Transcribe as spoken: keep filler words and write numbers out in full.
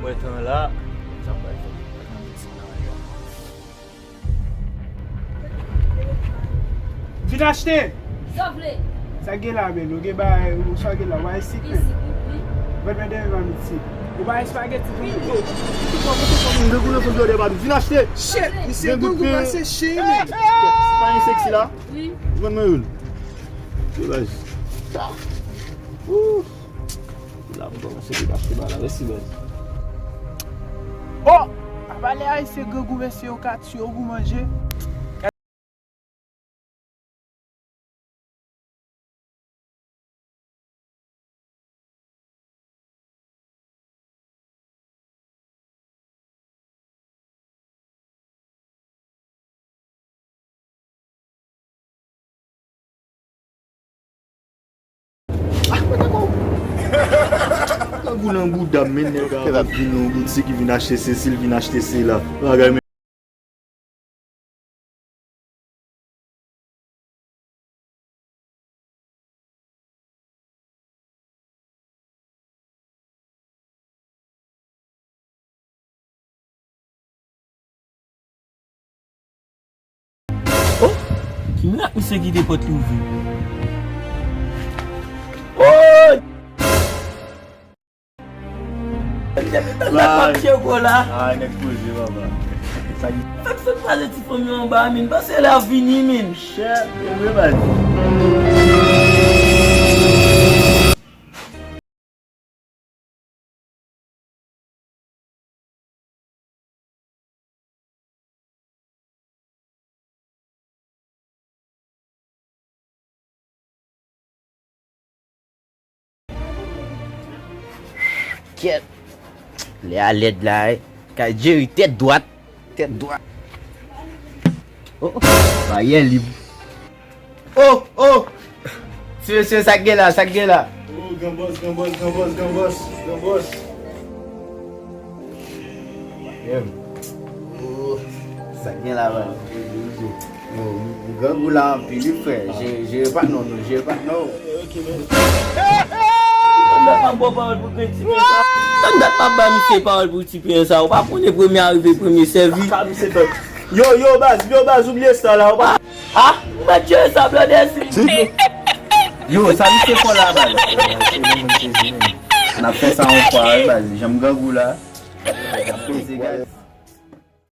Mwen tan la. Sa pral fè. Mwen nan medsin nan la. Vin achte! Sa w vle? Sa gen la, men nou gen bagay, ou sa gen la, ou bay sik, men. Gen sik, wi. Vèt vèt de vèt isi. Ou bay espageti pou nou. Yo, ki kòm, ki kòm, de goulè pou jòdè pa vin achte. Shit, misye gen gout pase chen, men. Se pa yon seksi la? Wi. Jwenn mwen youn. Yo, baz. Ouh. La, m kòmanse degaje ba la. Mèsi, baz. Oh! Apa lè ayisyen grangou, mesye, yo ka tiye w pou manje? Grangou nan bouda m, men nèg a vin nan boutik, vin achte sesi, vin achte sela. Bagay, men. Oh! Ki mirak misye kite pòt li ouvri? Oh! Depi tanta m ap tcheke w la. Ay, nèg poze, papa. Sa ki fèk fèk pase ti fanm yo anba, min. Panse lè ap vini, min. Chè, e vre, baz. Kyèt. Lè a lèd la, wi. Kay Jerry, tèt dwat. Tèt dwat. Oh, oh. Baryè lib. Oh, oh! Ti mesye, sa k gen la, sa k gen la? Oh, gran bòs, gran bòs, gran bòs, gran bòs, gran bòs. Menm. Oh, sa k gen la, man? Yo, m grangou la anpil, wi, frè. Jere, jere pa non, non, jere pa non. Tann dat m ap ba w pawòl pou grenn ti pen sa. Tann dat m ap ba misye pawòl pou ti pen sa. Ou pa konnen premye arive, premye sèvi. Sa misye fè. Yo, yo, baz, yo, baz, oubliye sa la, ou pa. Ah, m mèt jere sa, blòdè, si. Yo, sa misye fè la, baz. N ap fè sa yon fwa, wi, baz. Jan m grangou la. N ap poze, guys.